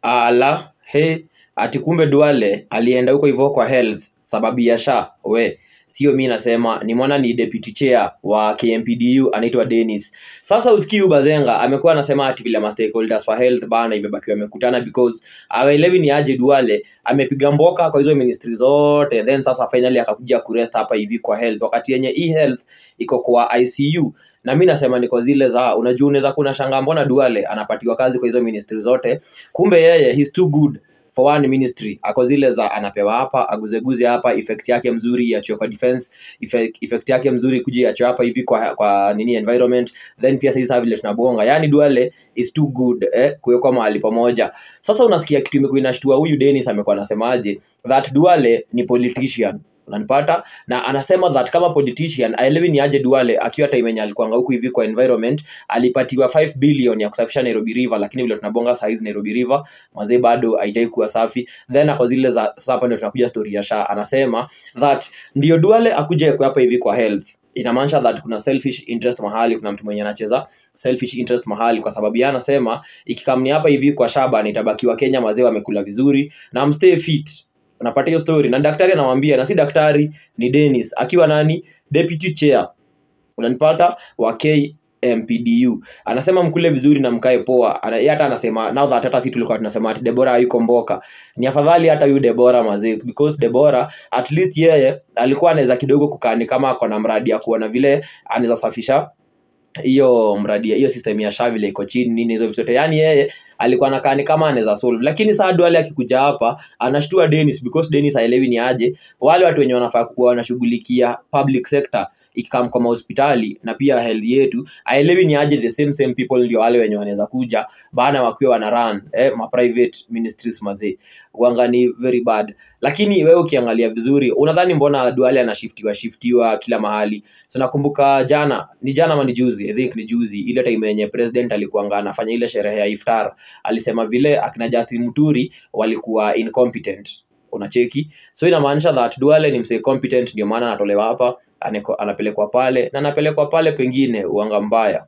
Ala, he, ati kumbe Duale alienda huko hivyo kwa health sababu ya SHA. We, sio mi nasema, nimeona ni deputy chair wa KMPDU anaitwa Dennis. Sasa usikii huyu Bazenga amekuwa anasema ati vile ma stakeholders wa health bana imebaki wamekutana because hawaelewi ni aje Duale amepiga mboka kwa hizo ministry zote, then sasa finally akakuja kurest hapa hivi kwa health, wakati yenye e health iko kwa ICU. Na mi nasema ni kwa zile za, unajua, unaweza kuna shanga mbona Duale anapatiwa kazi kwa hizo ministry zote, kumbe yeye he's too good for one ministry. Ako zile za anapewa hapa aguzeguze hapa, effect yake mzuri iachwe kwa defense, effect yake mzuri kuja iachwe hapa hivi kwa nini, environment. Then pia sasa vile tunabonga, yani Duale is too good kuwekwa mahali pamoja. Sasa unasikia kitu imekuwa inashtua, huyu Dennis amekuwa anasemaje? That Duale ni politician, unanipata? Na anasema that kama politician aelewi ni aje Duale akiwa time yenye alikuanga huku hivi kwa environment alipatiwa 5 billion ya kusafisha Nairobi River, lakini vile tunabonga saa hizi Nairobi River mazee bado haijai kuwa safi. Then ako zile za sasa, hapa ndio tunakuja story ya SHA. Anasema that ndio Duale akuje kwa hapa hivi kwa health, inamaanisha that kuna selfish interest mahali, kuna mtu mwenye anacheza selfish interest mahali, kwa sababu yeye anasema ikicome ni hapa hivi kwa SHA bana, itabakiwa Kenya mazee wamekula vizuri na mstay fit. Unapata hiyo story? Na daktari anamwambia, na si daktari, ni Dennis akiwa nani, deputy chair, unanipata, wa KMPDU, anasema mkule vizuri na mkae poa. Yeye hata anasema now that hata si tulikuwa tunasema ati Deborah hayuko mboka, ni afadhali hata huyu Deborah mazee, because Deborah at least yeye alikuwa anaweza kidogo kukaa kama ako na mradi ya kuona vile anaweza safisha hiyo mradi, hiyo system ya SHA vile iko chini, nini, hizo vitu zote. Yani yeye alikuwa anakaa ni kama anaweza solve, lakini saa Duale akikuja hapa anashtua Dennis, because Dennis haelewi ni aje wale watu wenye wanafaa kuwa wanashughulikia public sector ikicome kwa mahospitali na pia health yetu, aelewi ni aje the same same people ndio wale wenye wanaweza kuja bana wakiwa wana run ma private ministries mazee. Wanga ni very bad. Lakini wewe ukiangalia vizuri, unadhani mbona Duale anashiftiwa shiftiwa kila mahali? So nakumbuka jana, ni jana ama ni juzi, I think ni juzi, ile time yenye president alikuanga anafanya ile sherehe ya iftar, alisema vile akina Justin Muturi walikuwa incompetent, unacheki? So inamaanisha that Duale ni msee competent, ndio maana anatolewa hapa, anapelekwa pale na anapelekwa pale pengine, uanga mbaya.